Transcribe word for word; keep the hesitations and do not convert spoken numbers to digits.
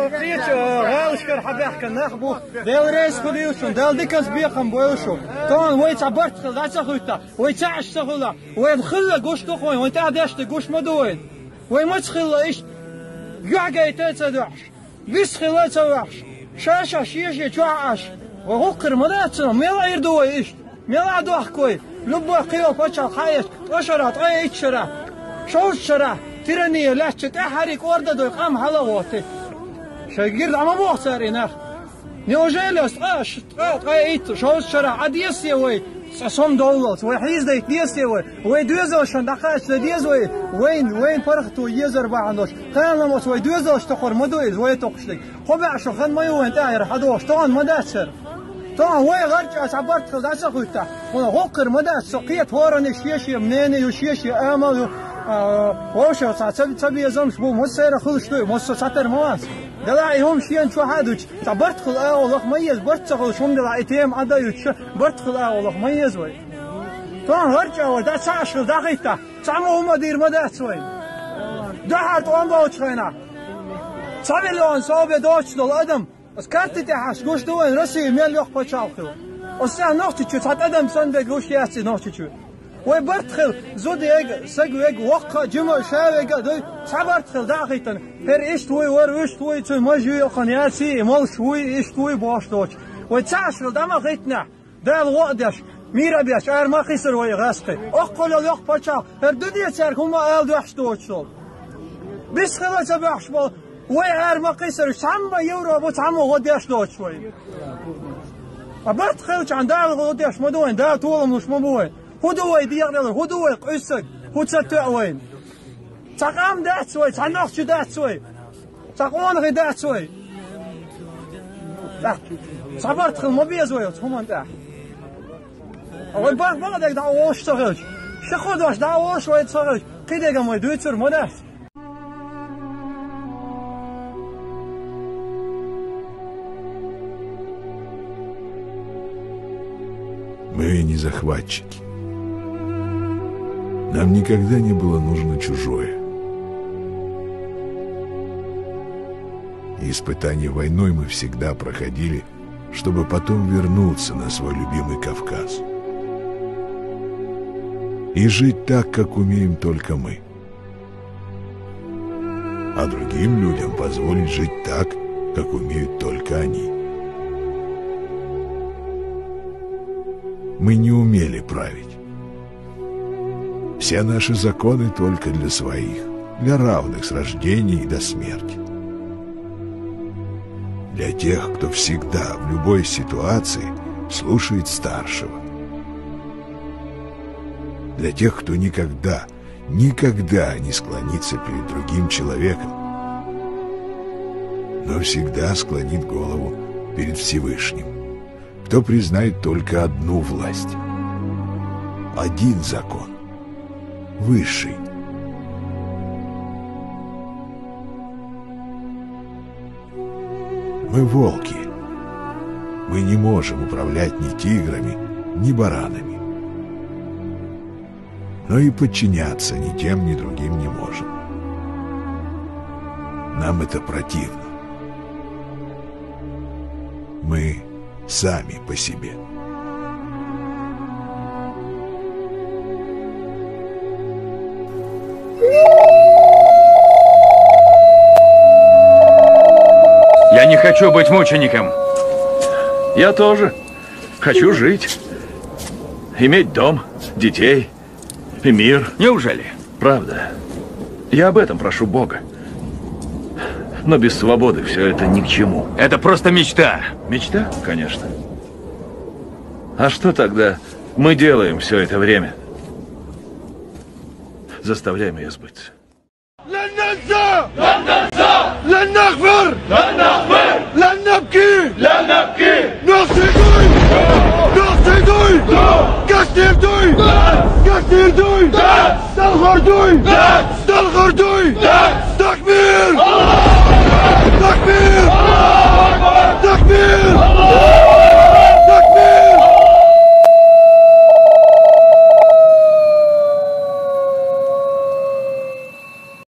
Кхечу, э, гӀалашкара хьабаьхкина нах бу. Дела реза хуьлийла шун, Дала диканца бекхам бойла шун. Тахана вай цхьа барт хила дӀа ца хӀуьттахь, вай цхьаъ ца хила, вайна хилла гуш ду-кх вайна, вайна тӀехь деш дерг гуш ма ду вайна. Вай маца хилла иштта? Юьхь гайта а ца дуьхьаш, биса хила а ца ваьхьаш, ша-ша шен-шен чохь Ӏаш, вай гӀуллакх хир ма дац цунах, мел Ӏийр ду вай иштта? Мел Ӏа дохку вай? Любой кхийолу пачхьалкх хьаэцча, ткъа шарахь, ткъе итт шарахь, шовзткъа шарахь тирания лаьцча, тӀаьххьарий кӀордадой къам хьала а гӀоттий. Шайн гира дӀа ма боху цара и нах. Неужели ас ткъа, ш-, ткъа, ткъе итт, шовзткъа шарахь Ӏа деза те вай? Цкъа сом довллалц, вай хьийзадайта деза те вай? Вай доьзалшна дӀакхача ца деза вай? Вайн, вайн паргӀато езар бахьана долуш, кхана ламаца вай доьзалш токхур ма ду иза, вай токхуш дерг. Кхо бӀе шо хан ма ю вайн тӀехь хьан дохуш, тахана ма дац хӀара. Тахана вай гӀарчӀа цхьа барт хила дӀа ца хӀуьттахь, хӀуна гӀуллакх хир ма дац, со кхета хӀоранна шен-шен мнение ю, шен-шен амал ю, а, вовшах цхьа ца, ца безамаш бу, массеран хуьлуш ду, массо цхьатера ма вац. Делахь и хӀума шена чохь а дуьтуш, цхьа барт хила агӀо лаха ма еза, барт ца хуьлуш хӀума делахь и тема Ӏа дан юьтуш, барт хила агӀо лаха ма еза вай. Тахана гӀарчӀа вай дӀа ца Ӏаш хила дӀахӀиттахь, цхьа ма хӀума дийр ма дац вай. Дуьххьара тӀом болчу хенахь, цхьа миллион сов бен доцуш долу адам, аса карти тӀехь Ӏаш гуш ду вайн Россия мел йоккха пачхьалкх ю. Аса цхьа Нохчийчу цхьа тӀадам санна бен гуш яц и Нохчийчу. Вай барт хила, зуда ега, саг вега, воккха а, жима а, ша вега а дуй, цхьа барт хила дӀа а хӀиттина, хӀара иштта вуй, вара вуьшта вуй, цуьнан маж ю йоккхана яций, и молуш вуй, иштта вуй бохуш доцуш. Вай ца Ӏаш хила дӀа ма хӀиттинехь, Дала гӀо а деш, мийра а беш, ара ма кхийсира вай гӀаскхи. Оккхул йолу йоккха пачхьалкх, хӀара дуьне цаьрга хӀумма ала доьхьаш доцуш долу. Биса хила а ца боьхьаш болу, вай ара ма кхийсира, цхьамма евро бу, цхьамма гӀо деш доцуш вай. Ткъа барт хилчахьана Дала гӀо деш ма ду вайн, Дала толам луш ма бу вайн. ХӀун ду вай декъаделларг, хӀун ду вай къуьйсург, хӀун ца тоьа вайна? Цхьа къам дац вай, цхьа нохчи дац вай, цхьа къонахий дац вай. ТӀаккха цхьа барт хила ма беза вай оцу хӀуманна тӀехь. Вай бакъ-бакъдерг дӀа а волуш ца хилча, ши-кхо дош дӀа а волуш вай ца хилча, кхидерг-м вай дуьйцур ма дац. Мы не захватчики. Нам никогда не было нужно чужое. И испытания войной мы всегда проходили, чтобы потом вернуться на свой любимый Кавказ и жить так, как умеем только мы, а другим людям позволить жить так, как умеют только они. Мы не умели править. Все наши законы только для своих, для равных с рождения и до смерти. Для тех, кто всегда, в любой ситуации, слушает старшего. Для тех, кто никогда, никогда не склонится перед другим человеком, но всегда склонит голову перед Всевышним, кто признает только одну власть, один закон, высший. Мы волки. Мы не можем управлять ни тиграми, ни баранами. Но и подчиняться ни тем, ни другим не можем. Нам это противно. Мы сами по себе. Я не хочу быть мучеником. Я тоже хочу жить, иметь дом, детей и мир. Неужели? Правда. Я об этом прошу Бога. Но без свободы все это ни к чему. Это просто мечта. Мечта, конечно. А что тогда мы делаем все это время? Заставляем ее сбыться. لن ننسى! لن ننسى! لن نغفر! لن نغفر! لن نبكي! لن نبكي! نقصي دوي! نقصي دوي! كشتير دوي! كشتير دوي! دلخر دوي! دلخر دوي!